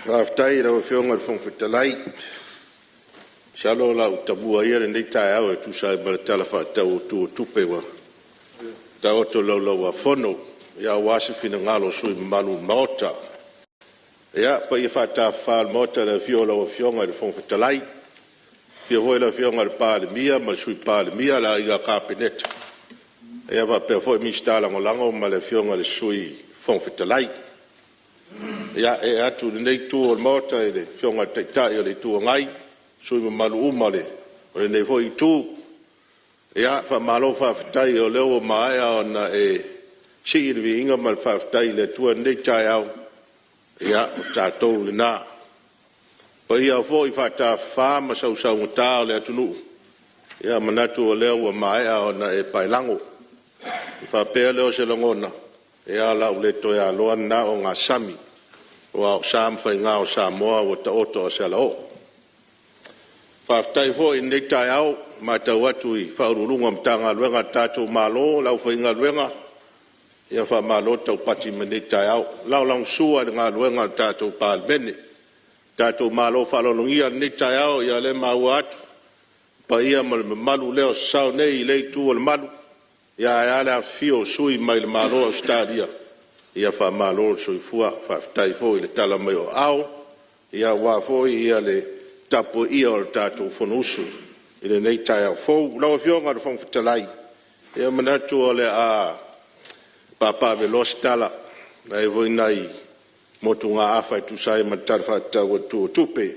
Faafetai i lau Afioga i le Fofoga Fetalai. Masalo o le a ou tamua ia lenei taeao e tusa ai ma le Tala Faatatau Autu o Tupe ua taoto i le Laulau-a-Fono aua se finagalo o sui usufono mamalu o le Maota. Ia, o paia faatafafa o le Maota i le afio o lau Afioga i le Fofoga Fetalai, afio foi le Afioga i le Palemia ma le Sui Palemia, le Aiga Kapeneta, faapea foi Minisita Lagolago ma le Afioga i le Sui Fofoga Fetalai. Ia, ee atu i lenei itu o le Maota i le Afioga i le Taitai o le Itu Agai ma sui usufono mamalu uma o lenei foi itu. Ia, faamalo faafetai o lea ua maea ona e sii le viiga ma le faafetai i le Atua i lenei taeao, ia o tatou lena. O paia foi faatafafa ma sausaugata o le atunuu, ia e manatu o lea ua maea ona e paelago. Ona faapea lea o se lagona, ia o le a ou le toe aloa lena ogasami aua o sa ma faiga o Samoa ua taoto a se alaoo. Faafetai foi i lenei taeao ua matau atu i Ofisa Sili o Pulega o Matagaluega a le tatou Malo, le aufaigaluega, ia faamalo le taupati mai lenei taeao e lagolagosua i le galuega a le tatou Palemene. Le tatou malo faaaloalogia i lenei taeao, ia o lea e maua atu le paia ma le mamalu lea o sasao nei i lea itu o le malu, ae a le afifio o sui mai le Malo o Ausetalia, ia faamalo le soifua, faafetai foi le tala mai o aao aua foi le tapuaia o le tatou Fonousu i lenei taeao fou. Lau Afioga i le Fofoga Fetalai, ia e manatu o le a papaaveloa se tala, e i ai foi nai motugaafa e tusa ai ma le Tala Faatatau Autu o Tupe.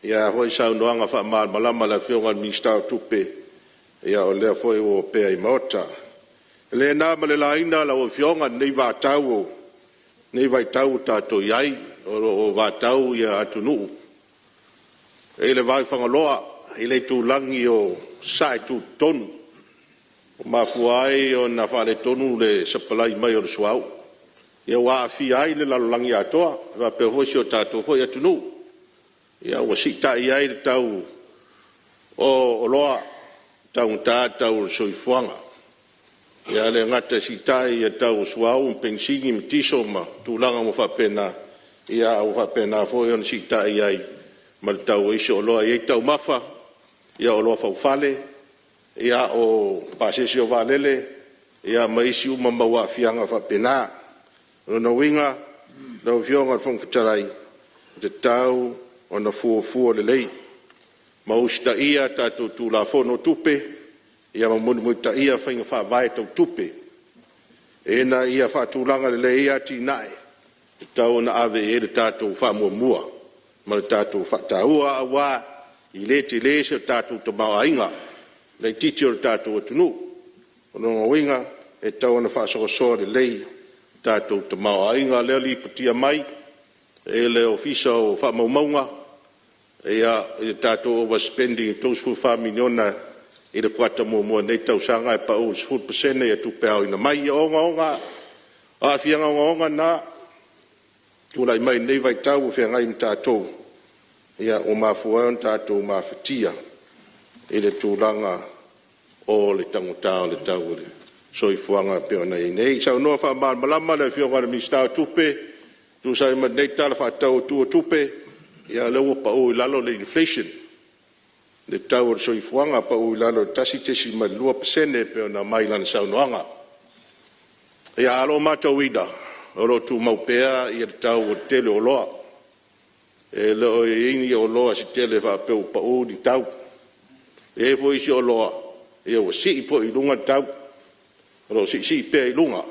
Ia a foi saunoaga faamalamalama a le Afioga i le Minisita o Tupe, o lea foi ua opea i Maota. E le na ma le laina lau Afioga lenei vaitau ua tatou i ai, o lo o vatau atunuu i le vaifagaloa i le itulagi o sasae tutotonu ua mafua ai ona faaletonu le sapalai mai o le suauu, ua aafia ai le lalolagi atoa faapea foi si o tatou foi atunuu. Ua siitai ai le tau o oloa, taugata le tau o le soifuaga. Ae le gata ina siitai le tau o suauu, penisini ma kiso ma tulaga uma faapena, a ua faapena foi ona siitai ai ma le tau o isi oloa e i ai taumafa, o oloa faufale, o pasese o vaalele, ma isi uma mau aafiaga faapena. O lona uiga lau Afioga i le Fofoga Fetalai, e tatau ona fuafua lelei ma usitaia tatou Tulafono o Tupe ma mulimulitaia faiga faavae tau tupe ina ia faatulaga lelei ai atinae e tatau ona ave i ai le tatou faamuamua ma le tatou faataua, aua e le tele se tatou tamaoaiga laitiiti o le tatou atunuu. O lona uiga e tatau ona faasoasoa lelei le tatou tamaoaiga. O lea ua lipotia mai e le Ofisa o Faamaumauga i le tatou over spending e $34 miliona i le kuata muamua o lenei tausaga ae pau i le 10% tupe aoina mai. Ia, o ogaoga lava, o aafiaga ogaoga na ua tulai mai i lenei vaitau ua feagai ma tatou, ua mafua ai ona tatou mafatia i le tulaga o le taugata o le tau o le soifuaga e pei ona i ai nei. Saunoa faamalamalama le Afioga i le Minisita o Tupe e tusa ai ma lenei Tala Faatatau Autu o Tupe, ia o lea ua pau i lalo le inflation, le tau o le soifuaga, pau i lalo i le 1.2% e pei ona aumai i lana saunoaga. Ae o lo o matauina o lo o tumau pea le tau o le tele o oloa. E le o i ai ni oloa se tele faapea ua pau ni tau. E i ai foi isi oloa ua sii foi i luga le tau, o lo o siisii pea i luga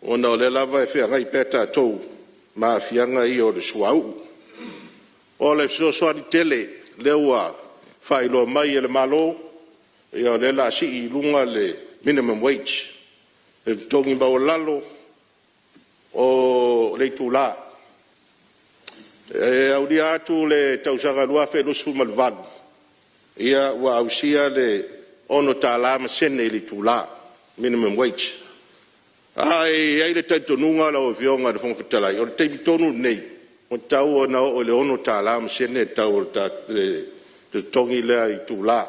ona o lea lava e feagai pea tatou ma aafiaga ia o le suauu. O le fesoasoani tele lea ua faailoa mai e le Malo, o lea o le a sii i luga le minimum wage, le totogi maualalo o le itula. E aulia atu le tausaga 2028, ua ausia le $6 ma sene i le itula, minimum wage. Ae i ai le talitonuga lau Afioga i le Fofoga Fetalai, o le taimi tonu lenei ua tatau ona oo i le $6 ma sene le tau o le totogi lea i le itula,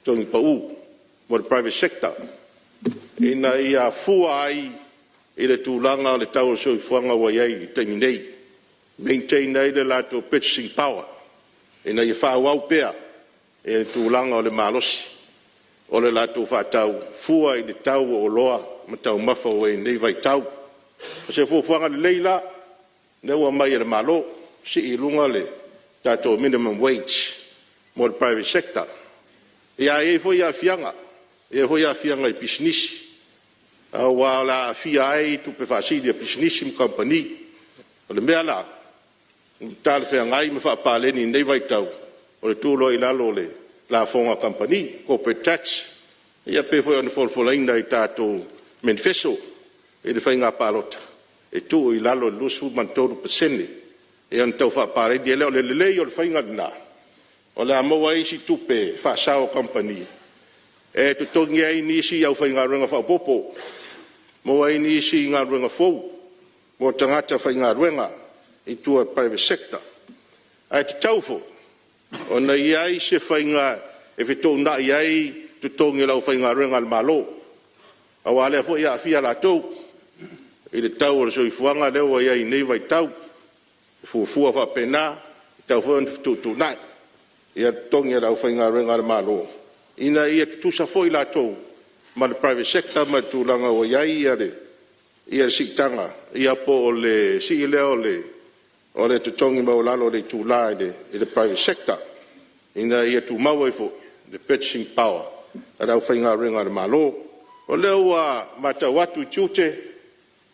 totogi pau mo le private sector, ina ia fua ai i le tulaga o le tau o le soifuaga ua i ai i le taimi nei. maintain ai le latou purchasing power ina ia faaauau pea le tulaga o le malosi o le latou faatau fua i le tau o oloa ma taumafa ua i ai i lenei vaitau. O se fuafuaga lelei la lea ua aumai e le Malo, sii i luga le tatou minimum wage mo le private sector. Ia ae i ai foi aafiaga, e i ai foi aafiaga i pisinisi aua o le a aafia ai tupe faasili a pisinisi ma kamupani. O le mea la ua talafeagai ma faapaleni i lenei vaitau o le tuu loa i lalo o le lafoga a kamupani, corporate tax, ia pei foi ona folafolaina i tatou menifeso i le Faiga Palota e tuu i lalo i le 23% ia ona tau faapaleni ai lea. O le lelei o le faiga lena o le a maua ai isi tupe faasao a kamupani e totogi ai nisi aufaigaluega faaopoopo, maua ai nisi galuega fou mo tagata faigaluega i tua i le private sector. Ae tatau foi ona i ai se faiga e fetuunai ai totogi o le aufaigaluega a le Malo aua o lea foi e aafia latou i le tau o le soifuaga lea ua i ai i lenei vaitau. E fuafua faapena, e tatau foi ona fetuutuunai totogi o le aufaigaluega a le Malo ina ia tutusa foi latou ma le private sector ma le tulaga ua i ai le siitaga po o le sii lea o le totogi maualalo o le itula i le private sector, ina ia tumau ai foi le purchasing power a le aufaigaluega a le Malo. O lea ua matau atu i tiute,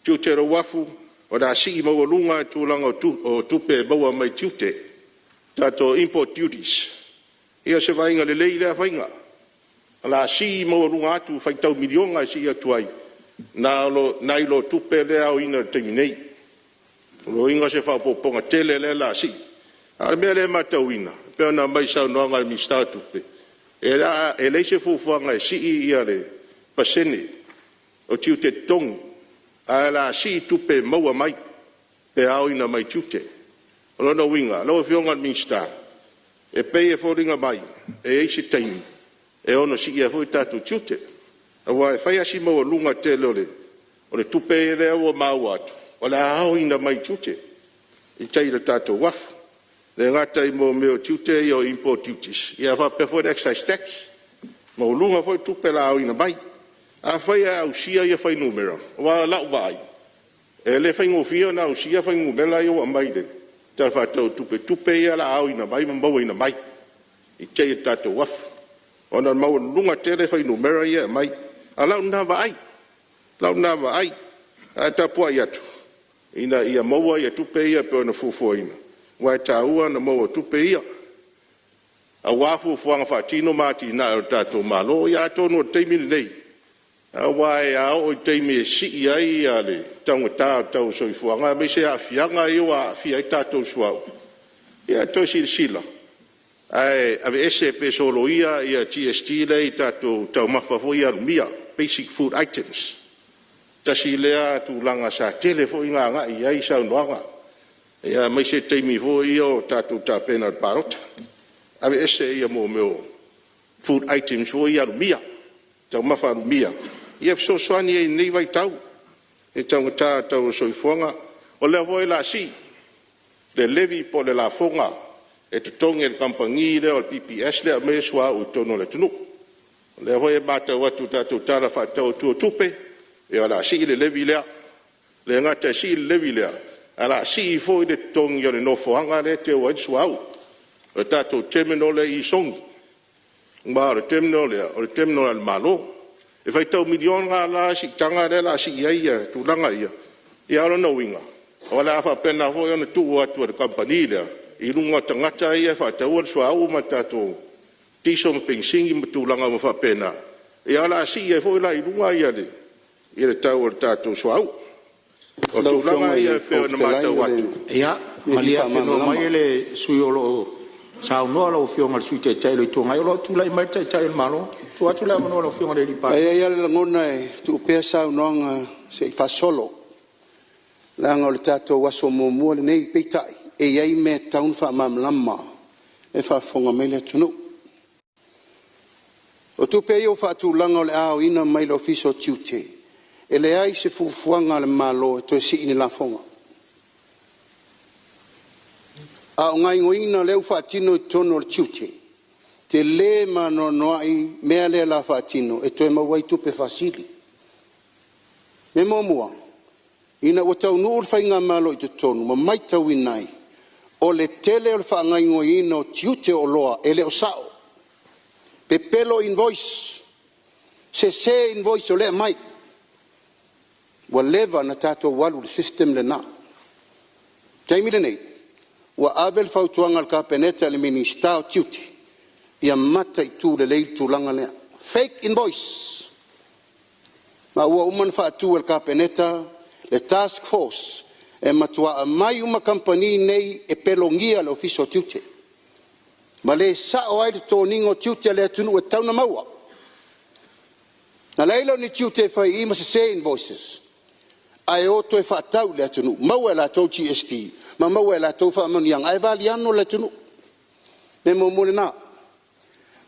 tiute o le uafu o le a sii maualuga le tulaga o tupe e maua mai tiute, tatou import duties. Ia o se vaaiga lelei lea faiga, o le a sii maualuga atu, faitau miliona e sii atu ai nai lo tupe lea e aoina i le taimi nei. O lona uiga o se faaopoopoga tele lea o le a sii. A o le mea lea e matauina e pei ona aumai i le saunoaga a le Minisita o Tupe, e leai se fuafuaga e sii le pasene o tiute totogi, ae o le a sii tupe e maua mai pe aoina mai tiute. O lona uiga lau Afioga i le Minisita, e pei e foliga mai e i ai se taimi e ono sii ai foi tatou tiute, aua e fai lava si maualuga tele o le tupe lea ua maua atu o le a aoina mai tiute i tai i le tatou uafu. E le gata i mea o tiute ia o import duties ae faapea foi le excise tax, e maualuga foi tupe o le a aoina mai. Afai ae ausia ia fuainumera, aua o lau vaai e le faigofie ona ausia fuainumera ia ua aumai i le Tala Faatatau o le Tupe i tupe ia o le a aoina mai ma mauaina mai i tai i le tatou uafu, ona e maualuluga tele fuainumera ia e aumai. A o lau lena vaai, lau lena vaai, ae tapuai atu ina ia maua tupe ia pei ona fuafuaina aua e taua ona maua o tupe ia aua fuafuaga faatino ma atinae a le tatou Malo. Ia atonu o le taimi lenei, aua a oo i le taimi e sii ai le taugata o le tau o le soifuaga aemaise aafiaga ia ua aafia ai tatou i le suauu, ia toe silasila ae aveese pe soloia le GST lea e i tatou taumafa foi ia alumia, basic food items. Tasi lea tulaga sa tele foi ina agai i ai saunoaga aemaise taimi foi ia o tatou tapena i le palota, aveese mea o food items foi ia alumia, taumafa alumia, ia fesoasoani ai i lenei vaitau i le taugata o le tau o le soifuaga. O lea foi o le a sii le levy po o le lafoga e totogi e le kamupani lea o le PPS lea e aumaia le suauu i totonu o le atunuu. O lea foi e matau atu i le tatou Tala Faatatau Autu o Tupe, ia o le a sii le levy lea. E le gata e sii le levy lea, ae o le a sii foi le totogi o le nofoaga lea e teu ai le suauu, o le tatou terminal lea e i Sogi. Ma o le terminal lea o le terminal a le Malo. E faitau miliona la le siitaga lea o le a sii ai tulaga ia, a o lona uiga o le a faapena foi ona tuu atu e le kamupani lea i luga o tagata ia e faataua le suauu ma le tatou kiso ma penisini ma tulaga uma faapena, ia o le a sii ai foi la i luga le tau o le tatou suauu. O Lau tulaga Afioga i ia le e pei Fofoga ona Fetalai matau o le atu. Ia, mea e malie fia afenoa faamalamalama. mai le sui usufono o lo o saunoa lau Afioga i le Sui Taitai o le Itu Agai, o lo o tulai mai le Taitai o le Malo. E tuu atu le avanoa i lau Afioga i le Ae Palemia. i ai lava le lagona e tuu pea saunoaga se i faasolo leaga o le tatou aso muamua lenei. Peitai, e i ai mea e tatau ona faamalamalama o lea e faafofoga mai le atunuu. O tupe ia ua faatulaga o le a aoina mai le Ofisa o Tiute, e leai se fuafuaga a le Malo e toe sii ni lafoga. A o gaoioiga lea ua faatino i totonu o le tiute, tele ma anoanoai mea lea o le a faatino e toe maua ai tupe faasili. Mea muamua, ina ua taunuu le faigamalo i totonu ma matauina ai o le tele o le faagaoioiga o tiute o oloa e le o sao, pepelo invoice, sese invoice o lea e aumai. Ua leva ona tatou alu i le system lena. O le taimi lenei, ua ave le fautuaga a le Kapeneta i le Minisita o Tiute, ia mataitu lelei le tulaga lea, fake invoice. Ma ua uma ona faatu e le Kapeneta le task force e matua aumai uma kamupani nei e pelogia e le Ofisa o Tiute ma le sao ai le totogiina o tiute a le atunuu e tatau ona maua. Na leai lea o ni tiute e fai i i ma sese invoices ae o toe faatau i le atunuu, maua e latou GST ma maua e latou faamanuiaga ae valiano le atunuu. Mea muamua lena.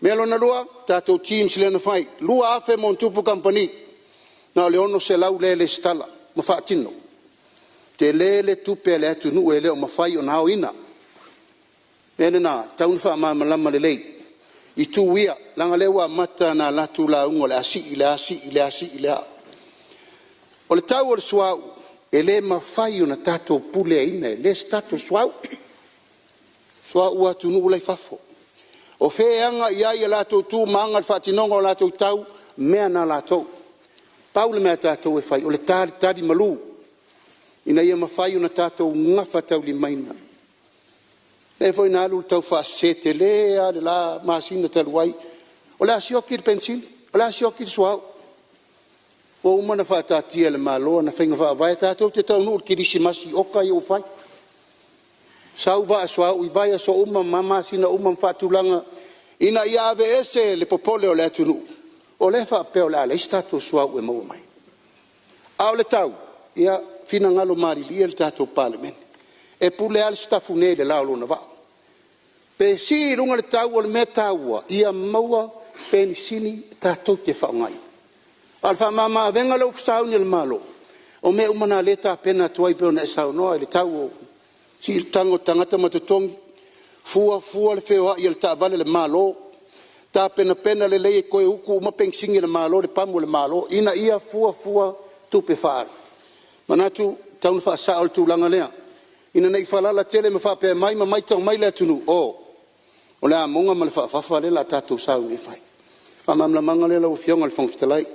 Mea lona lua, tatou TIMS lea na fai, 2,000+ kamupani, na o le 600 lea e resitala ma faatino. Tele le tupe a le atunuu e le o mafai ona aoina. O le mea lena e tatau ona faamalamalama lelei itu ia leaga o lea ua amata ona alu atu lauga o le a sii le a sii le a. O le tau o le suauu e le mafai ona tatou puleaina e leai se tatou suauu, suauu a atunuu la e i fafo. O fea e aga i ai a latou tu ma aga i le faatinoga o latou tau, o mea na a latou. Pau le mea a tatou e fai o le talitalimalu ina ia mafai ona tatou gafataulimaina. Lea foi na alu le taufaasese tele lava i le la masina talu ai, o le a sioki le penisini, o le a sioki le suauu. Ua uma ona faataatia e le Malo ana faiga faavae tatou te taunuu i le kerisimasi i oka ia ua fai, sau vaa suauu i vaiaso uma ma masina uma ma faatulaga ina ia aveese le popole o le atunuu o lea e faapea o le a leai se tatou suauu e maua mai. A o le tau, ia finagalo malilie le tatou Palemene, e pule lava le Sitafune i le la o lona vaa. Pe sii i luga le tau, o le mea taua ia maua penisini tatou te faaaogaina. A o le faamama-avega lea ua sauni e le Malo, o mea uma na o lea e tapena atu ai pei ona e saunoa i le tau o le siitaga o tagata ma totogi, fuafua le feoai o le taavale a le Malo, tapenapena lelei e toe utu uma penisini a le Malo i le pamu a le Malo ina ia fuafua tupe faaalu. Manatu e tatau ona faasao le tulaga lea ina ne i faalala tele ma faapea mai ma matau mai le atunuu, oh, o le amoga ma le faafafa lea o le a tatou sauni e fai. O le faamalamalamaga lea lau Afioga i le Fofoga Fetalai.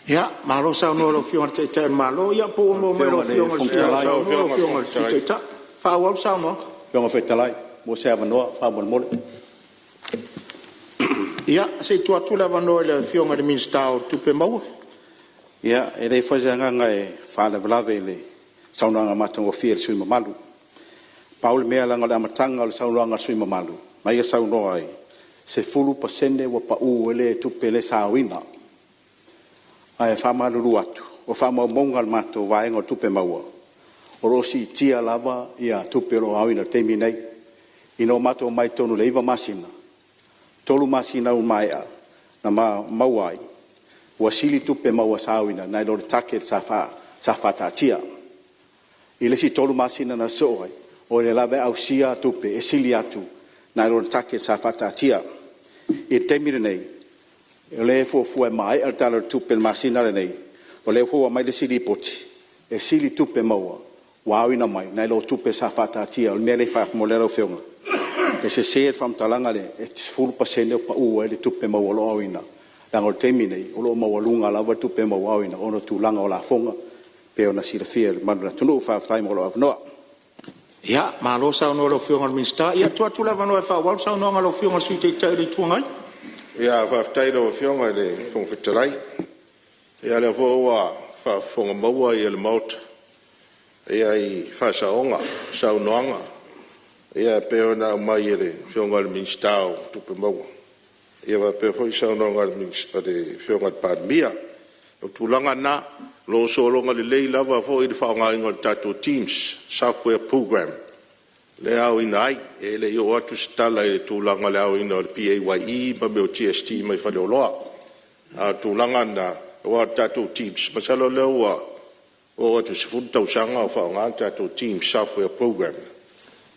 Ia, malo saunoa i lau Afioga i le Taitai o le Malo. Ia po ua maua mai e lau Afioga i le Sui Taitai. Faaauau le saunoaga. Lau Afioga i le Fofoga Fetalai, maua se avanoa faamolemole. Ia, se i tuu atu le avanoa i le Afioga i le Minisita o Tupe Maua. Ia, e leai foi se agaga e faalavelave i le saunoaga matagofie a le sui usufono mamalu. Pau le mea leaga o le amataga o le saunoaga a le sui usufono mamalu na ia saunoa ai, 10% ua pau ai le tupe lea sa aoina. Ae faamalulu atu, o faamaumauga a le matou vaega o Tupe Maua, o lo o siitia lava tupe o lo o aoina i le taimi lenei. Ina ua matou omai i totonu i le 9 masina, 3 masina ua maea na maua ai, ua sili tupe maua sa aoina nai lo le target sa faataatia. I le isi 3 masina na sosoo ai, o lea lava e ausia tupe e sili atu nai lo le target sa faataatia. I le taimi lenei, o lea e fuafua e maea le Tala o le Tupe i le masina lenei, o lea foi ua aumai le isi lipoti, e sili tupe maua ua aoina mai nai lo tupe sa faataatia. O le mea lea e fai atu ai lau Afioga, e sese le faamatalaga lea e 10% ua pau ai le tupe maua o lo o aoina, leaga o le taimi lenei, o lo o maualuga lava tupe maua aoina ona o tulaga o lafoga pei ona silafia e le mamalu o le atunuu. Faafetai mo lou avanoa. Ia, malo saunoa i lau Afioga i le Minisita. Ia, tuu atu le avanoa e faaauau le saunoaga a lau Afioga i le Sui Taitai o le Itu Agai. Faafetai i lau Afioga i le Fofoga Fetalai. Ia o lea foi ua faafofoga maua le Maota i faasaoga o saunoaga e pei ona aumai e le Afioga i le Minisita o Tupe Maua faapea foi le saunoaga a le Afioga i le Palemia. O tulaga na, o lo o sologa lelei lava foi le faaaogaina o le tatou TIMS software program lea e aoina ai. E le i oo atu se tala i le tulaga o le aoina o le PAYE ma mea o GST mai faleoloa. A o le tulaga lena, aua o le tatou TIMS, masalo o lea ua oo atu i le 10 tausaga o faaaoga le tatou TIMS software program.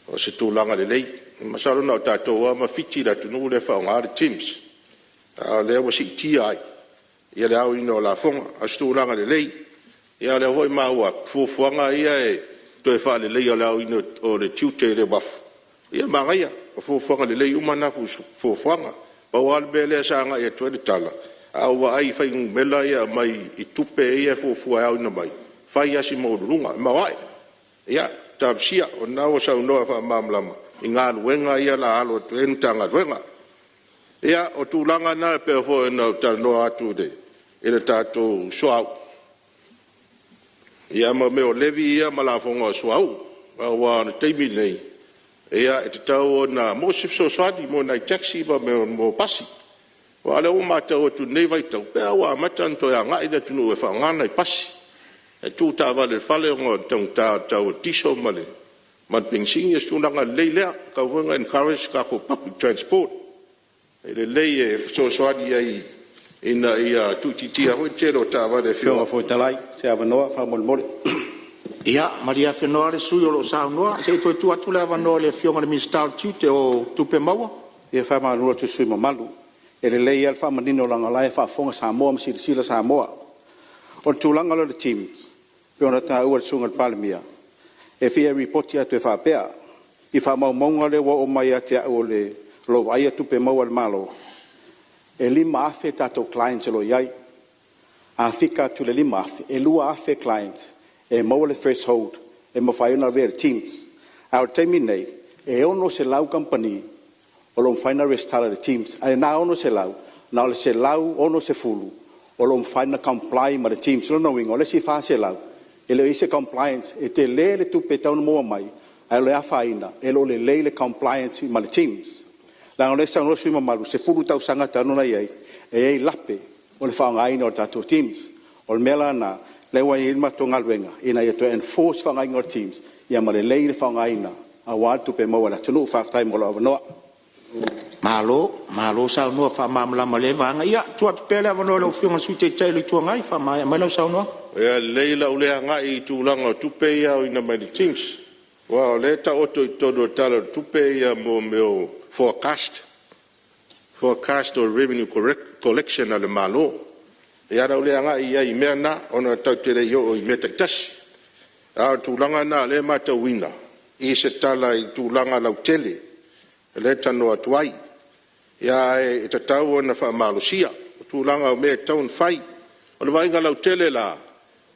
O se tulaga lelei. Masalo na o tatou lava ma Fiti le atunuu lea e faaaoga le TIMS, a o lea ua siitia ai le aoina o lafoga. A o se tulaga lelei. Ia o lea foi ua maua atu, o fuafuaga ia o le toe faaleleia o le aoina o le tiute i le uafu, ia manaia. O fuafuaga lelei uma na fuafuaga. Pau lava le mea lea sa agai atu ai le tala, a ou vaai i fuainumera ia e aumai i tupe ia e fuafua e aoina mai, e fai lava si maualuluga, e maoae. Ia talosia, o lena ua saunoa faamalamalama i galuega ia o le a alo atu ai le Matagaluega. Ia, o tulaga na e pei foi ona ou talanoa atu i le tatou suauu, ia ma mea o levy ia ma lafoga o suauu. Aua o le taimi lenei, e tatau ona maua se fesoasoani mo nai taxi ma mea o pasi. Aua o lea ua matau atu i lenei vaitau, pei lava ua amata ona toe agai le atunuu e faaaoga nai pasi, ae tuu taavale i le fale ona o le taugata o le tau o le kiso ma le penisini. O se tulaga lelei lea, e tatau foi ona encourage tatou public transport. E lelei e fesoasoani ai ina ia tuuitiitia foi le tele o taavale e Lau Afioga i le Fofoga Fetalai mo se avanoa faamolemole. Ia malie afenoa le sui usufono o lo o saunoa se i toe tuu atu le avanoa i le Afioga i le Minisita o Tupe Maua. E faamalulu atu i le sui usufono mamalu, e lelei lava le faamanino leaga o la e faafofoga Samoa ma silasila Samoa. O le tulaga lea o le TIMS e pei ona taua e le Susuga i le Palemia, e fia lipoti atu e faapea, i faamaumauga lea ua oo mai ia te au o lo o vaaia tupe maua a le Malo, e 5,000 tatou clients o lo o i ai. A fika atu i le 5,000, e 2,000 clients e maua le threshold e mafai ona avea i le TIMS. A o le taimi lenei, e 600 kamupani o lo o mafai ona resitala i le TIMS, ae o lena 600, na o le 160 o lo o mafai ona comply ma le TIMS. O lona uiga, o le isi 400, e le o i ai se compliance. E tele le tupe e tatau ona maua mai, ae o le afaina e le o lelei le compliance ma le TIMS. Leaga o lea e saunoa le sui usufono mamalu, e 10 tausaga talu ona i ai, e i ai lape o le faaaogaina o le tatou TIMS. O le mea la lena lea ua i ai le matou galuega ina ia toe enforce le faaaogaina o le TIMS ia ma lelei le faaaogaina aua le tupe maua a le atunuu. Faafetai mo lou avanoa. Malo, malo saunoa faamalamalama i lea vaega. Ia, tuu atu pea le avanoa i lau Afioga i le Sui Taitai o le Itu Agai e faamaea mai lau saunoaga. E lelei le a ou le agai i tulaga o tupe ia e aoina mai le TIMS, aua o lea e taoto i totonu o le Tala o le Tupe mea o forecast, forecast o revenue collection a le Malo. Ia o le a ou le agai i ai i mea na ona tatou te le i oo i mea taitasi. A o le tulaga lena o lea e matauina i se tala i tulaga lautele lea e talanoa atu ai. Ae tatau ona faamalosia tulaga o mea e tatau ona fai. O le vaaiga lautele la,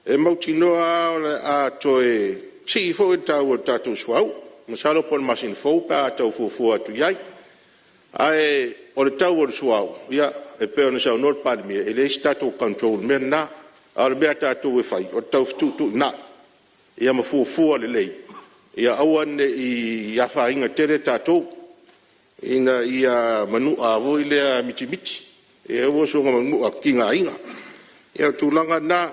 e mautinoa lava o le a toe sii foi le tau o le tatou suauu, masalo po o le masina fou pe a tau fuafua atu i ai. Ae o le tau o le suauu, ia e pei ona saunoa le Palemia, e leai se tatou control i le mea lena. A o le mea a tatou e fai, o le tau fetuutuunai ia ma fuafua lelei ia aua ne i afaina tele tatou, ina ia manua foi lea mitimiti, ia aua soona manua tigaina. Ia o le tulaga lena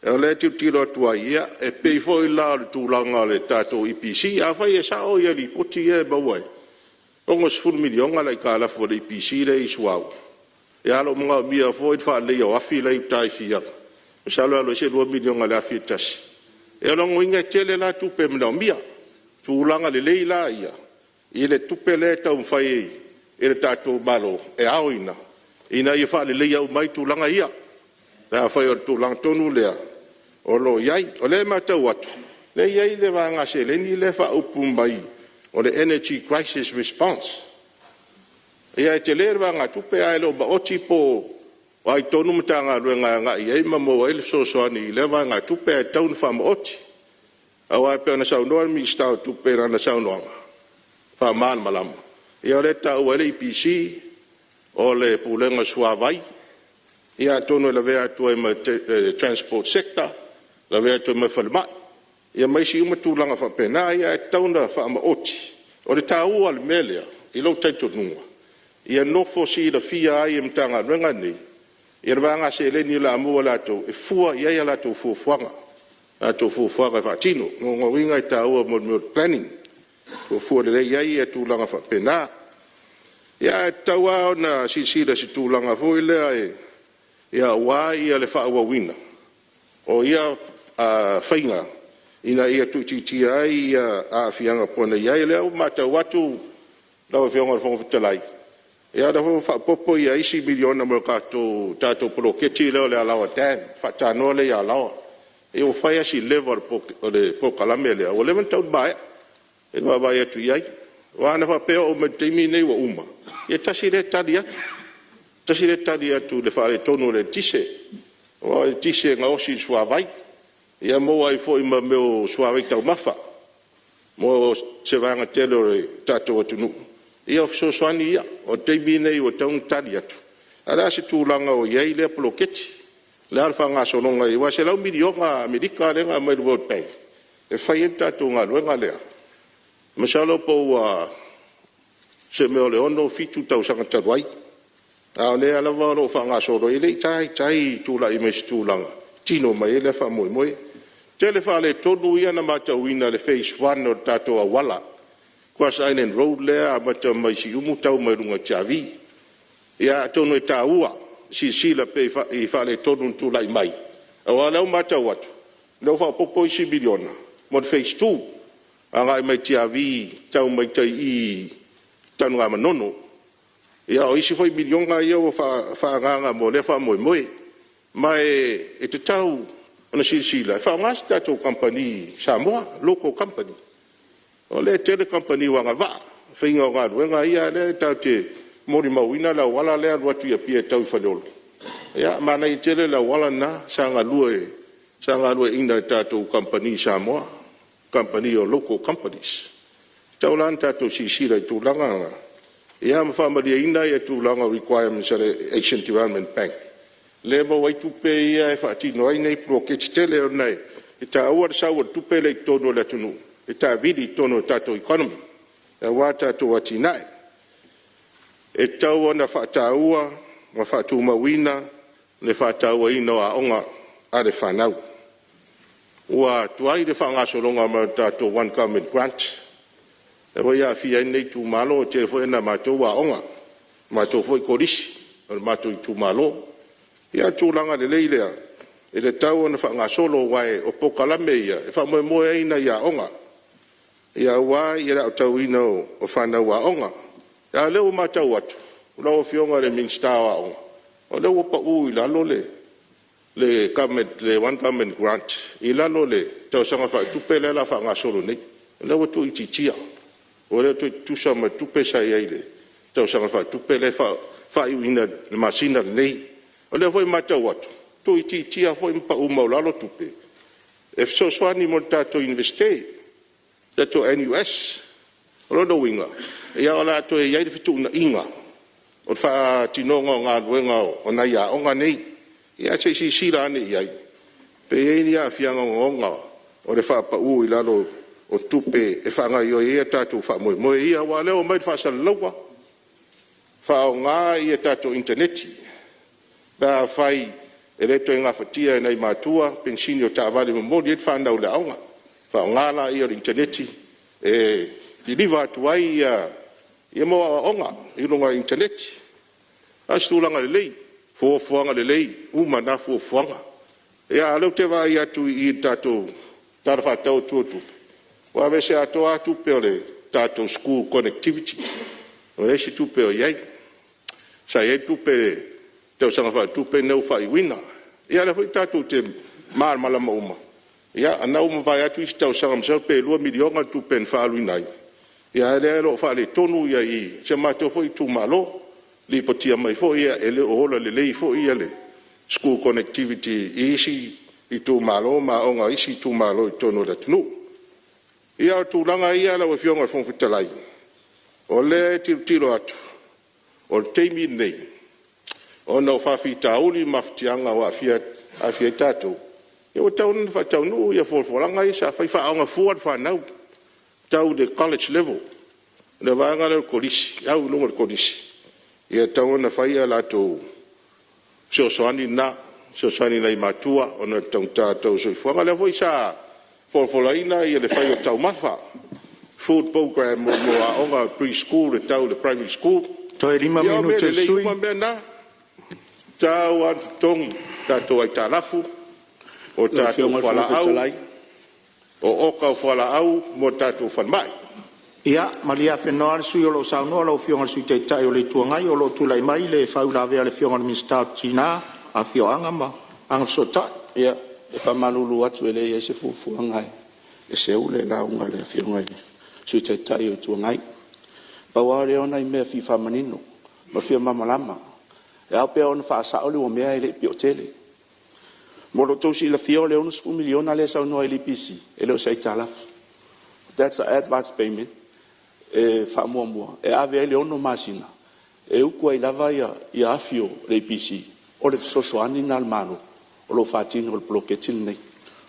o lea e tilotilo atu ai, ia e pei foi la o le tulaga o le tatou EPC. Afai e sao lipoti ia e maua e $60 miliona le aitalafu a le EPC lea e i ai i le suauu, ae o lo o manaomia foi le faaleleia o afi la e i uta i Fiaga, masalo e alu ai se $2 miliona i le afi e tasi. Ia o lona uiga e tele la tupe e manaomia. O tulaga lelei la ia i le tupe lea e taumafai e le tatou Malo e aoina ina ia faaleleia uma ai tulaga ia, pe afai o le tulaga tonu lea o lo o i ai. O lea e matau atu o lea e i ai le vaega seleni lea e faaupu mai o le Energy Crisis Response. Ia e tele le vaegatupe ae le o maoti po o ai tonu Matagaluega e agai i ai ma maua ai le fesoasoani i lea vaegatupe ae tatau ona faamaoti. Aua e pei ona saunoa le Minisita o Tupe i lana saunoaga faamalamalama, ia o lea e taua ai le EPC, o le Pulega o le Suavai, ia atonu e lavea atu ai ma le Transport Sector, lavea atu ai ma le Falemai, ia ma isi uma tulaga faapena. Ae tatau ona faamaoti. O le taua o le mea lea i lou talitonuga, ia nofo silafia ai e Matagaluega nei le vaega seleni o le a maua e latou e fua i ai a latou fuafuaga e faatino. O lona uiga e taua mo le mea o le planning, e fuafua lelei ai tulaga faapena. Ia ae tatau lava ona silasila i se tulaga foi lea aua le faaauauina o ia faiga. ina ia tuuitiitia ai aafiaga pei ona i ai. O lea ua matau atu lau Afioga i le Fofoga Fetalai, ia o lea foi ua faaopoopo isi miliona mo le tatou poloketi lea o le Alaoa Dam faatanoa lea i Alaoa. Ia ua fai lava si leva o le polokalame lea ua leva ona tatau ona maea i le vaavaai atu i ai. Aua ana faapea e oo mai i le taimi lenei ua uma, ia tasi lea tali atu, tasi lea tali atu i le faaletonu o le eletise. Aua o le eletise e gaosi i le suavai, ia e maua ai foi ma mea o suavai taumafa mo se vaega tele o le tatou atunuu. Ia o fesoasoani ia. O le taimi lenei ua tatau ona tali atu, ae o le a se tulaga o i ai lea poloketi? O le a le faagasologa aua e $100 miliona Amerika lea na aumai e le World Bank e fai ai le tatou galuega lea. Masalo po ua se mea o le 6, 7 tausaga talu ai, a o lea lava o lo o faagasolo. E le i taitai tulai mai i se tulaga tino mai ai lea faamoemoe. Tele faaletonu ia na matauina i le phase 1 o le tatou auala, cross island road lea e amata mai Siumu tau mai luga i Tiavi. Ia atonu e taua le silasila pea i faaletonu na tulai mai aua o lea ua matau atu o lea ua faaopoopo isi miliona mo le phase 2 agai mai Tiavi tau mai tai i i Tanugamanono. Ia o isi foi miliona ia ua faaagaaga mo lea faamoemoe. Ma e tatau ona silasila e faaaoga se tatou kamupani Samoa, local company. O lea e tele kamupani ua agavaa i le faiga o galuega ia, a o lea tatou te molimauina le auala lea e alu atu i Apia e tau i Faleolo, ia manaia tele le auala lena sa galueaiina e tatou kamupani Samoa, kamupani o local companies. E tatau la ona tatou silasila i tulaga na ia ma faamalieina tulaga o requirements a le Asian Development Bank lea e maua ai tupe ia e faatino ai nei poloketi tetele ona e taua le sau o le tupe lea i totonu o le atunuu e taavili i totonu o le tatou economy aua tatou atinae. E tatau ona faataua ma faatumauina le faatauaina o aoga a le fanau. Ua tuai le faagasologa mai o le tatou One Government Grant lea foi e aafia ai lenei itumalo, e tele foi nai a matou aoga, o le matou foi Kolisi o le matou itumalo. Ia o le tulaga lelei lea e tatau ona faagasolo aua o polokalame ia e faamoemoe i ai nai aoga aua le aotauina o fanau aoga. A o lea ua matau atu lau Afioga i le Minisita o Aoga, o lea ua pau i lalo le One Government Grant i lalo o le tausaga faaletupe lea o le a faagasolo nei, o lea ua tuuitiitia ua le toe tutusa ma le tupe sa i ai i le tausaga faaletupe lea e faaiuina i le masina lenei. O lea foi e matau atu, ua tuuitiitia foi ma pau maualalo tupe e fesoasoani mo le tatou Iunivesite, le tatou NUS. O lona uiga, o le a toe i ai le fetuunaiga o le faatinoga o galuega o nai aoga nei. Ia se i silasila ane i ai pe i ai ni aafiaga ogaoga o le faapau i lalo o tupe e faagaoioi ai a tatou faamoemoe ia, aua o lea ua aumai i le faasalalauga, faaaoga tatou initaneti pe afai e le toe gafatia e nai matua penisini o taavale e momoli ai le fanau i le aoga, faaaoga laia o le initaneti e kiliva atu ai aoaoga i luga o le initaneti. A o se tulaga lelei, fuafuaga lelei uma na fuafuaga. A o lea ou te vaai atu i le tatou Tala Faatatau Autu o le Tupe, ua aveese atoa lava tupe o le tatou school connectivity, ua leai se tupe o i ai. Sa i ai tupe i le tausaga faaletupe lenei ua faaiuina. Ia o lea foi tatou te malamalama uma, ia o lena ua mavae atu isi tausaga masalo pe $2 miliona le tupe na faaaluina ai, a o lea o lo o faaletonu si o matou foi itumalo. Lipotia mai foi e le o ola lelei foi le school connectivity i isi itumalo ma aoga a isi itumalo i totonu o le atunuu. Ia o tulaga ia lau Afioga i le Fofoga Fetalai, o lea e tilotilo atu, o le taimi lenei ona o faafitauli ma mafatiaga ua aafia ai tatou, ia ua tatau ona faataunuu fuafuaga ia sa fai, faaoga fua le fanau tau i le college level, le vaega lea o le Kolisi, le au i luga i le Kolisi, e tatau ona fai a latou fesoasoani na, fesoasoani i nai matua ona o le taugata o le tau o le soifuaga. O lea foi sa folafolaina le fai o taumafa, food program mo aoga pre-school e tau i le primary school. Toe 5 Ia o mea minute o le lelei sui uma usufono. mea na, e tatau lava ona totogi tatou aitalafu, o Lau tatou Afioga i le Fofoga fualaau. Fetalai… O oka o fualaau mo le tatou Falemai. Ia malie afenoa le sui usufono o lo o saunoa, lau Afioga i le Sui Taitai o le Itu Agai, o lo o tulai mai le faauilavea a le Afioga i le Minisita o Tina ma Afioaga ma Agafesootai. Ia, e faamalulu atu e le i i ai se fuafuaga e seu le lauga a le Afioga i le Sui Taitai o le Itu Agai. Pau lava lea o nai mea e fia faamanino ma fia malamalama. E ao pea ona faasao le mea e le i pio tele. Mo lo outou silafia o le $60 miliona lea e saunoa ai i le EPC, e le o se aitalafu. That's a advance payment e faamuamua e ave ai le 6 masina e utu ai lava afi o le EPC, o le fesoasoani lena a le Malo o lo o faatino e le poloketi lenei,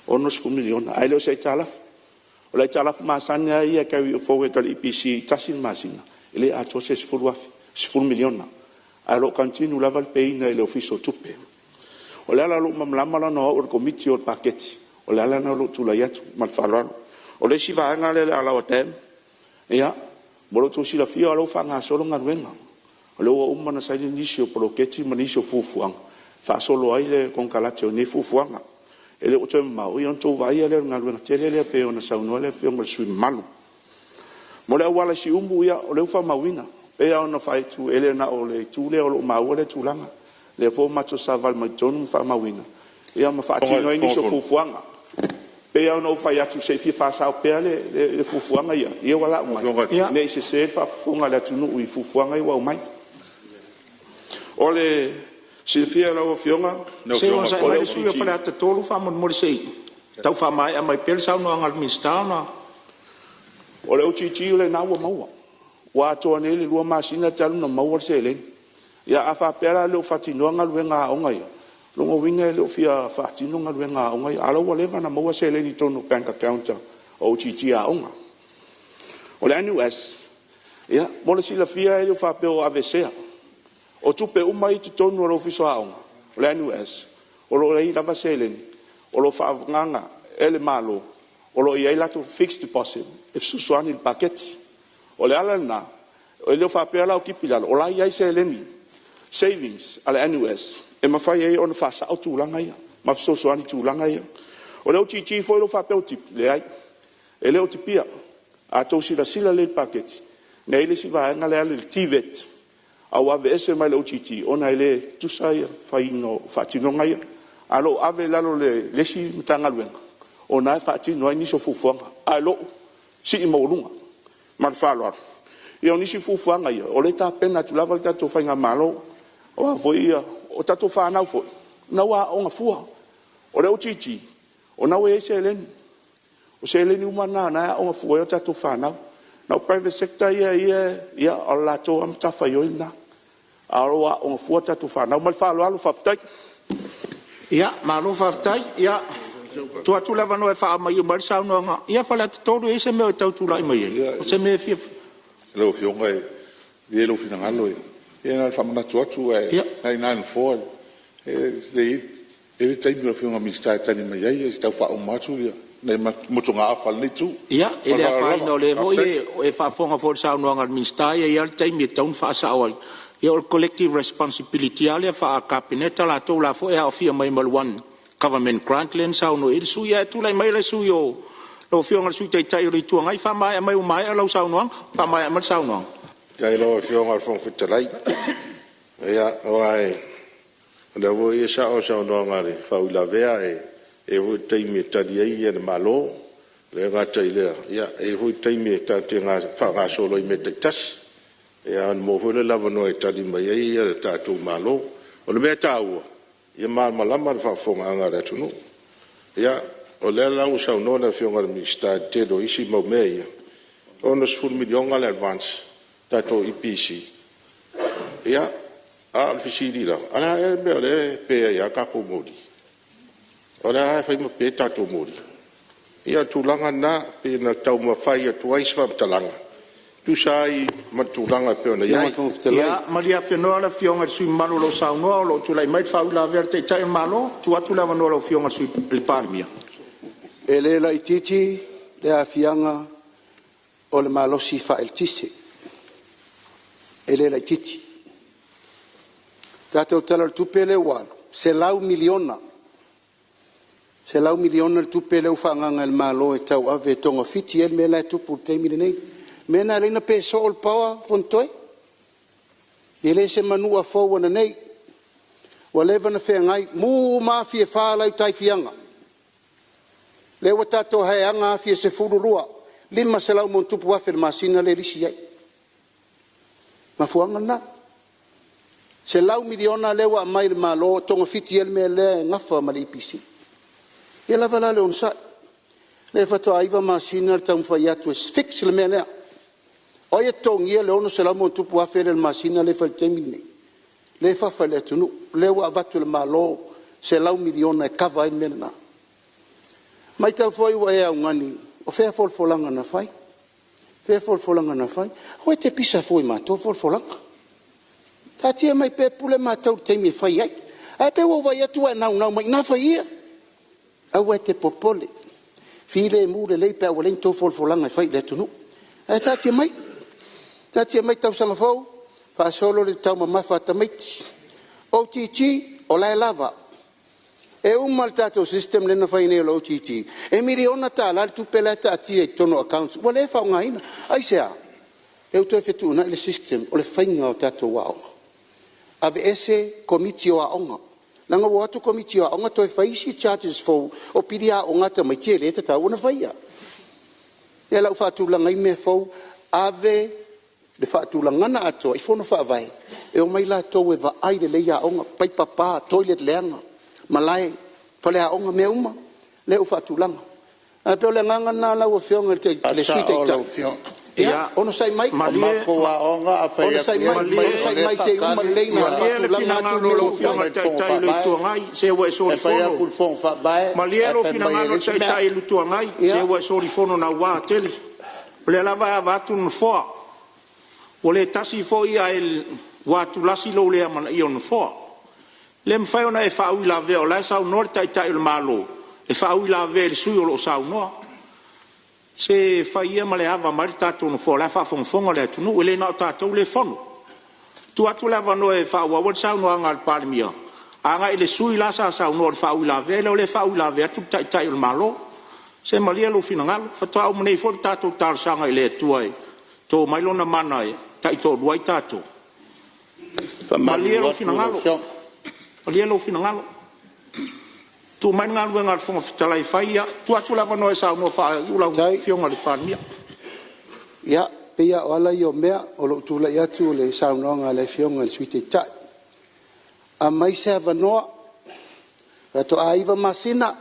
$60 miliona ae le o se aitalafu. O le aitalafu masani lava ia e carry forward a le EPC e tasi le masina e le atoa se $10 miliona ae o lo o continue lava le pay ina e le Ofisa o Tupe. O le ala o lou malamalama leaga o au o le Komiti o le Paketi, o le ala lena o lou tulai atu ma le faaaloalo. O le isi vaega lea o le Alaoa Dam, ia mo lo outou silafia o la ua faagasolo galuega. O lea ua uma ona saini nisi o poloketi ma nisi o fuafuaga e faasolo ai le konekarate o nei fuafuaga. E le o toe mamao ona outou vaaia lea o le galuega tele lea pei ona saunoa le Afioga i le sui usufono mamalu. Mo le auala i Siumu, ia o lea ua faamauina. E pei lava ona fai atu e le na o le itu lea o lo o maua lea tulaga, o lea foi ua matou savavali mai totonu ma faamauina ia ma faatino ai nisi o fuafuaga. E pei lava ona ou fai atu se i fia faasao pea le fuafuaga ia ua lau mai ne i sese le faafofoga a le atunuu i fuafuaga ia ua aumai. O le silafia e lau Afioga Se i onosai mai le sui usufono mo Faleata 3 faamolemole se i tau faamaea mai pea le saunoaga a le Minisita ona… O le OGG o lena ua maua, ua atoa nei le 2 masina talu ona maua le seleni. Ia a faapea la e le o faatinoa galuega a aoga ia, o lona uiga e le o fia faatino galuega a aoga ia, a o la ua leva ona maua seleni i totonu o bank account a OGG a aoga. O le NUS, ia mo le silafia e le faapea ua aveesea. O tupe uma ia e i totonu o le Ofisa o Aoga, o le NUS, o lo o i ai lava seleni o lo o faaagaaga e le Malo o lo o i ai latou fixed deposit e fesoasoani i le paketi. O le ala lena, e le faapea la o tipi i lalo, o la e i ai seleni, savings a le NUS e mafai ai ona faasao tulaga ia ma fesoasoani i tulaga ia. O le OGG foi lea faapea ua tipi, leai e le o tipia. A outou silasila lelei i le paketi, na i ai le isi vaega lea e alu i le TVET a ua aveese mai le OGG ona e le tutusa le faatinoga ia. Ae o lo o ave i lalo o le isi Matagaluega o lena e faatino ai nisi o fuafuaga, ae o lou sii maualuga. Ma le faaaloalo. Ia o nisi fuafuaga ia o lea e tapena atu lava le tatou faigamalo. O a foi ia… O tatou fanau foi o lena ua aooga fua. O le OGG o lena ua i ai seleni, o seleni uma na o lena e aooga fua ai tatou fanau. Na o private sector ia e… o le latou lava matafaioi lena, a o lo o aooga fua tatou fanau. Ma le faaaloalo faafetai. Ia malo faafetai. Ia, tuu atu le avanoa e faamaea mai le saunoaga. Ia Faleata 3, e i ai se mea o e tau tulai mai ai? O se mea e fia… Lau Afioga malie lou finagalo, ia na ona faamanatu atu o lena e i ina le Nofoa. E i ai le taimi o le Afioga i le Minisita e tali mai ai, ae se i tau faauma atu nai motugaafa a lenei itu. Ia, Ma e le le faaaloalo afaina o lava. lea foi Faafetai. e faafofoga foi i le saunoaga a le Minisita e i ai lava le taimi e tatau ona faasao ai. Ia o le collective responsibility lava lea faa-Kapeneta latou o la e foi e aofia mai ma le One Government Grant lea na saunoa i ai le sui usufono. Ae tulai mai le sui usufono lau Afioga i le Sui Taitai o le Itu Agai, faamaea mai ua maea lau saunoaga. Faamaea mai le saunoaga. Faafetai i lau Afioga i le Fofoga Fetalai. Ia, aua o lea foi e sao le saunoaga a le faauilavea, e i ai foi le taimi e tali ai le Malo. E le gata i lea, e i ai foi taimi tatou te faagasolo ai i mea taitasi, ia ona maua foi lea o le avanoa e tali mai ai le tatou Malo. O le mea taua, ia malamalama le faafofogaaga a le atunuu. Ia, o lea la ua saunoa le Afioga i le Minisita i le tele o isi mau mea ia, e $60 miliona le advance a le tatou EPC, ia, a o le fesili la, a o le a ea le mea o lea e pe ai lava tatou moli? O lea lava e fai ma pe tatou moli. Ia o le tulaga lena e pei ona taumafai atu ai se faamatalaga e tusa ai ma le tulaga e pei ona i ai. Ia malie afenoa le Afioga i le sui usufono mamalu o lo o saunoa o lo o tulai mai le faauilavea a le Taitai o le Malo. Tuu atu le avanoa i lau Afioga i le Sui Palemia. E le laitiiti le aafiaga o le malosi faaeletise, e le laitiiti. O le tatou Tala o le Tupe lea ua alu, $100 miliona $100 miliona le tupe lea ua faaagaaga e le Malo e tauave e togafiti ai le mea la e tupu i le taimi lenei. O le mea lena e ala ai ona pe soo le power Fonotoe. E le o se manua fou ananei, ua leva ona feagai, mu uma afi e fa la e i uta i Fiaga. Lea ua tatou haeina afi e 12, e $500+ afe i le masina lea e lisi ai. O le mafuaaga lena. $100 miliona lea ua aumai i le Malo e togafiti ai le mea lea e nafa ma le EPC. Ia lava la le onosai, lea faatoa 9 masina le taumafai atu e fix le mea lea. O ai e totogia le $600+ afe lea i le masina lea e fai i le taimi lenei? Lea e fafa i le atunuu, lea ua avatu e le Malo le $100 miliona e kava ai le mea lena. Matau foi ua e augani, o fea folafolaga na fai? Fea folafolaga na fai? Aua e te pisa fua i matou folafolaga. Taatia mai pea e pule matou i le taimi e fai ai. Ae pei ua ou vaai atu ua e naunau mai ina fai ia. Aua e te popole, filemu lelei pe a ua leai ni tou folafolaga e fai i le atunuu. Ae taatia mai, taatia mai tausaga fou faasolo le taumamafa a tamaiti. OGG, o la e lava. E uma le tatou system lea na fai nei o le OGG, e $1 miliona le tupe la e taatia i totonu o accounts ua le faaaogaina. Aisea? Lea ua toe fetuunai le system o le faiga o tatou aoga, aveese Komiti o Aoga, leaga ua o atu Komiti o Aoga toe fai isi charges fou o pili aoga a tamaiti e le tatau ona faia. Ia o la ua faatulaga ai mea fou, ave le faatulagana atoa i Fono Faavae e omai latou e vaai lelei aoga, paipa pa, toilet leaga, malae, faleaoga, mea uma lea ua faatulaga. Ae pei o le agaga lena lau Afioga i le Sui Taitai, ia onosai mai, onosai mai se i uma lelei ona Malie le faatulaga atu finagalo o mea lau ua fai. Afioga i le Taitai o le Itu Agai, se ua e solifono. Malie lou finagalo i le Taitai o le Itu Agai, se ua e solifono naua tele. O lea lava e ava atu le Nofoa, ua le tasi foi ae ua atulasi lou le amanaia o le Nofoa. E le mafai ona e faauilavea o la e saunoa le Taitai o le Malo e faauilavea i le sui usufono o lo o saunoa. Se fai ia ma le ava mai le tatou Nofoa o la e faafogafoga le atunuu, e le na o tatou lea e fono. Tuu atu le avanoa e faaauau ai le saunoaga a le Palemia agai i le sui usufono la sa saunoa i le faauilavea lea, o lea e faauilavea atu le Taitai o le Malo. Se malie lou finagalo, faatoa uma nei foi le tatou talosaga i le Atua e to mai Lona mana e taitoalua ai tatou. E Malie faamalulu lou atu lau finagalo, Afioga. malie lou finagalo. Tuu mai le galuega a le Fofoga Fetalai e fai. Ia, tuu atu le avanoa e saunoa faaiu lau Faafetai. Afioga i le Palemia. Ia, pei lava o ala ia o mea, o lou tulai atu o le saunoaga a le Afioga i le Sui Taitai. Aumai se avanoa, faatoa 9 masina,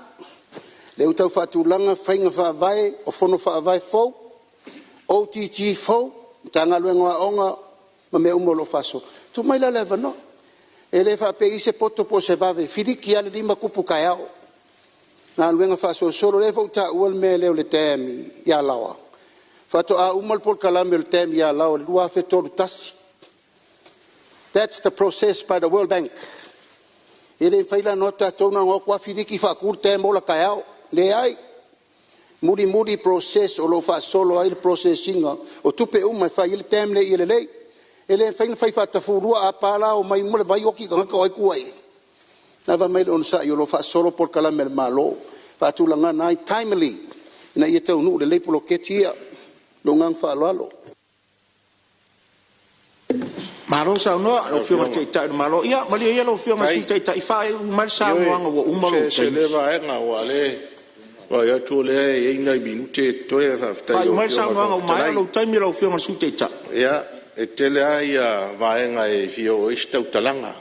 lea ua tau faatulaga faiga faavae o Fono Faavae fou, OGG fou, Matagaluega o Aoga ma mea uma o lo o faasolo. Tuu mai la le avanoa. E le faapea e i ai se poto po o se vave, e filiki lava le 5 tupu taeao, galuega faasolosolo. O lea foi ua taua le mea lea o le dam i Alaoa, faatoa uma le polokalame o le dam i Alaoa i le 2031. That's the process by the World Bank. E le mafai la ona o atu tatou na ona o atu lava filiki faatu le dam ola taeao. Leai, mulimuli process o lo o faasolo ai le process ina o tupe uma e fai ai le dam lea ia lelei. E le mafai ona fai faatafulua, a pa la omai uma le vai oti tagata o ai e tua i ai? Lava mai le onosai o lo o faasolo polokalame a le Malo e faatulaga ai, timely ina ia taunuu lelei poloketi ia. Ma lou agaga faaaloalo. Malo saunoa i Lau lau Afioga i le Afioga, Taitai o le Malo. Ia malie ia lau Afioga i le Sui Taitai, faaiu mai le Faafetai. saunoaga ua uma Ioe, lou se taimi. lea vaega aua o lea e vaai atu o lea e i ai nai minute ia totoe. Faafetai i Faaiu lau mai le Afioga i le saunoaga Fofoga ua maea Fetalai. lou taimi lau Afioga i le Sui Taitai. Ia, e tele lava vaega e fia oo i ai se tautalaga,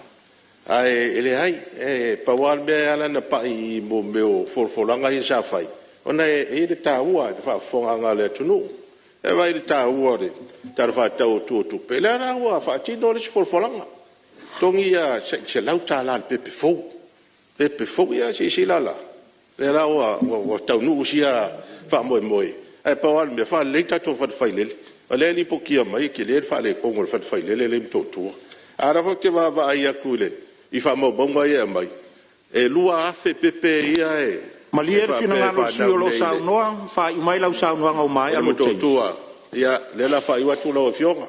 ae leai, e pau lava le mea e ala ona pai i mea o folafolaga ia sa fai, ona e i ai le taua i le faafofogaaga a le atunuu. Ae vaai i le taua o le Tala Faatatau Autu o Tupe, lea la ua faatino le isi folafolaga, totogi tai $100 i le pepe fou, pepe fou. Ia silasila la, o lea la ua taunuu sia faamoemoe, ae pau lava le mea, faalelei tatou fale failele. O lea e lipotia mai e tele le faaletonu o le fale failele lea e i Motootua. A o lea foi ou te vaavaai atu i faamaumauga ia e aumai, e 2,000 pepe ia e Malie le faapea e finagalo o le sui faanau usufono o lo o nei saunoa, faaiu mai lau saunoaga ua i maea lou taimi. Motootua. Ia, lea o le a faaiu atu lau Afioga.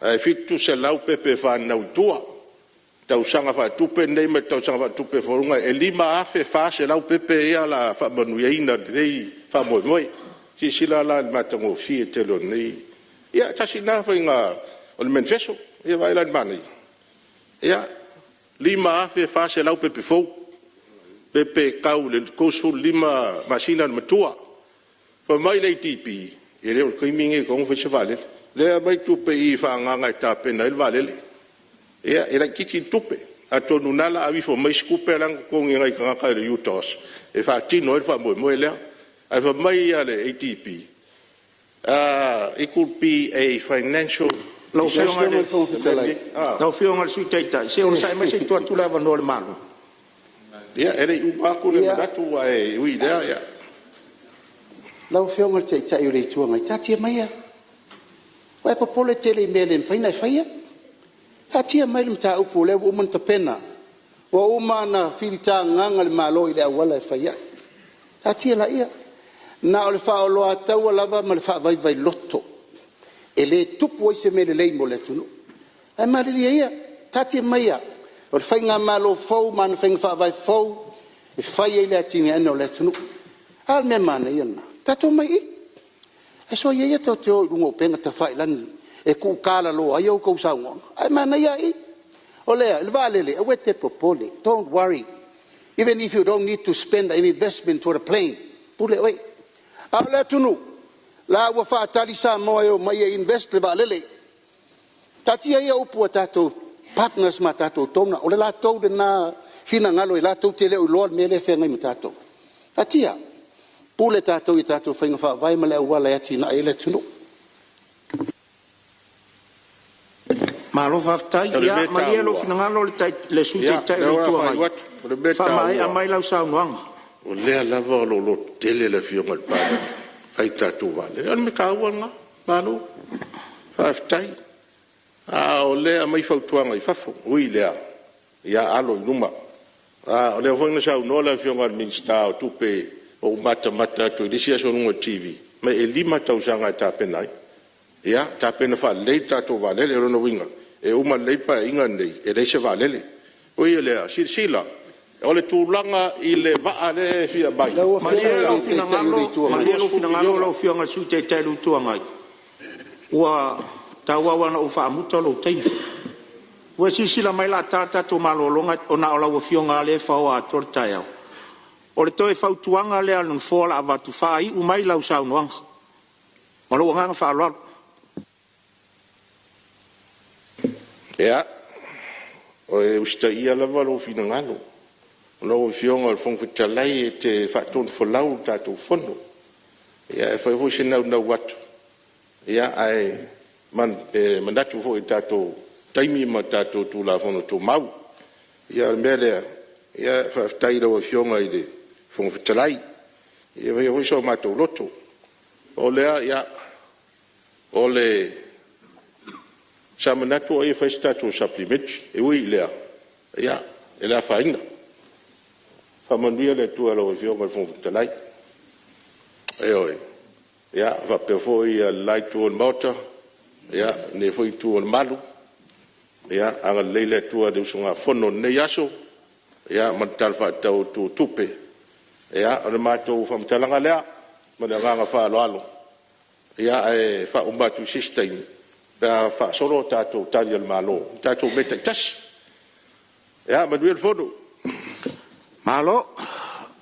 Ae 700 pepe e fananau i tua, tausaga faaletupe lenei ma le tausaga faaletupe e 5,400 pepe ia o le a faamanuiaina i lenei faamoemoe. Silasila la i le matagofie tele o lenei… Ia tasi lena faiga o le menifeso. Ia vaai la i le manaia? Ia, 5,400 pepe fou, pepe e tau i le 35 masina le matua. Fai mai le ADB e le o le taimi lenei e tatau ona fai ai se vaalele. O lea e aumai tupe i i faaagaaga e tapena ai le vaalele. Ia e laitiiti le tupe atonu o lena o le a aveifo mai isi tupe la na totogi e nai tagata i le UTOS e faatino ai le faamoemoe lea. Ae fai mai le ADB it would be a financial… Lau Afioga i le Sui Taitai, se i onosai mai se i tuu atu le avanoa i le Malo. Ia e le i uma atu le manatu ae ui i lea… Lau Afioga i le Taitai o le Itu Agai, taatia maia, ua e popole tele i mea e le mafai ona e faia. Taatia mai le mataupu o lea ua uma ona tapena, ua uma ona filitagaga le Malo i le auala e fai ai. Taatia laia, na o le faaoloataua lava ma le faavaivailoto e le tupu ai se mea lelei mo le atunuu. Ae malilie ia, taatia maia, o le faigamalo fou ma ana faiga faavae fou e fai ai le atinaeina o le atunuu. A le mea manaia lena? Tatou omai i i, ae soia ia tou te o i luga o upega tafailagi e tuutalaloa ai a outou saunoaga, ae manaia lava i. O le a? O le vaalele, aua e te popole, don't worry, even if you don't need to spend any investment for the plane, pule oe. A o le atunuu, o la ua faatali Samoa e omai e invest le vaalele. Taatia ia upu a tatou partners ma tatou donor, o le latou lena finagalo latou te le o iloa le mea lea e feagai ma tatou. Taatia, pule tatou i a tatou faiga faavae ma le auala e atinae ai le atunuu. Malo faafetai. O le Ia mea malie lou taua, finagalo le Sui ia Taitai o lea le o le a Itu faaiu Agai, atu. O le mea faamaea taua, mai lau saunoaga. O lea lava o lo o lototele le Afioga i le Palemia e fai le tatou vaalele. O le mea taua lena, malo faafetai. A o lea e aumai fautuaga i fafo, ui i lea, ia alo i luma. O lea foi na saunoa le Afioga i le Minisita o Tupe na ou matamata atu i le isi aso i luga o le TV, fai mai e 5 tausaga e tapena ai. Ia tapena faalelei le tatou vaalele. O lona uiga e uma lelei le Paeaiga lenei e leai se vaalele. Ui i lea, silasila o le tulaga i le vaa lea e fia aumai, Lau Afioga Malie i lou le Taitai o le finagalo, Itu Agai. malie lou $20 finagalo miliona. lau Afioga i le Sui Taitai o le Itu Agai, ua tauau lava ina ou faamuta lou taimi. Ua e silasila mai o le a ta le tatou malologa ona o lau Afioga lava lea e faoa atoa le taeao. O le toe fautuaga lea a le Nofoa o le a avatu, faaiu mai lau saunoaga. Ma lou agaga faaaloalo. Ia, e usitaia lava lou finagalo. Lau Afioga i le Fofoga Fetalai e te faatonufolau le tatou Fono. E fai foi se naunau atu, ae manatu foi i le tatou taimi ma tatou Tulafono Tumau. Ia o le mea lea, faafetai i lau Afioga i le Fofoga Fetalai, e faia foi so matou loto. O lea, ia, sa manatu ai e fai se tatou Supplementary, e ui i lea, ia, e le afaina. Faamanuia le Atua i lau Afioga i le Fofoga Fetalai, ioe, faapea foi le la Itu o le Maota, lenei foi Itu o le Malu. Ia agalelei le Atua i le usugafono i lenei aso ma le Tala Faatatau Autu o Tupe. Ia, o le matou faamatalaga lea ma le agaga faaaloalo, ae faauma atu i se isi taimi pe a faasolo a tatou Tali a le Malo i tatou mea taitasi. Ia manuia le fono. Malo,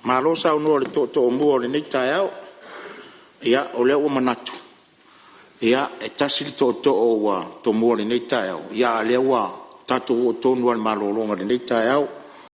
malo saunoa i le tootooumua o lenei taeao. Ia, o lea ua manatu, e tasi le tootoo ua tomua i lenei taeao, a o lea ua tatou oo tonu lava i le malologa i lenei taeao.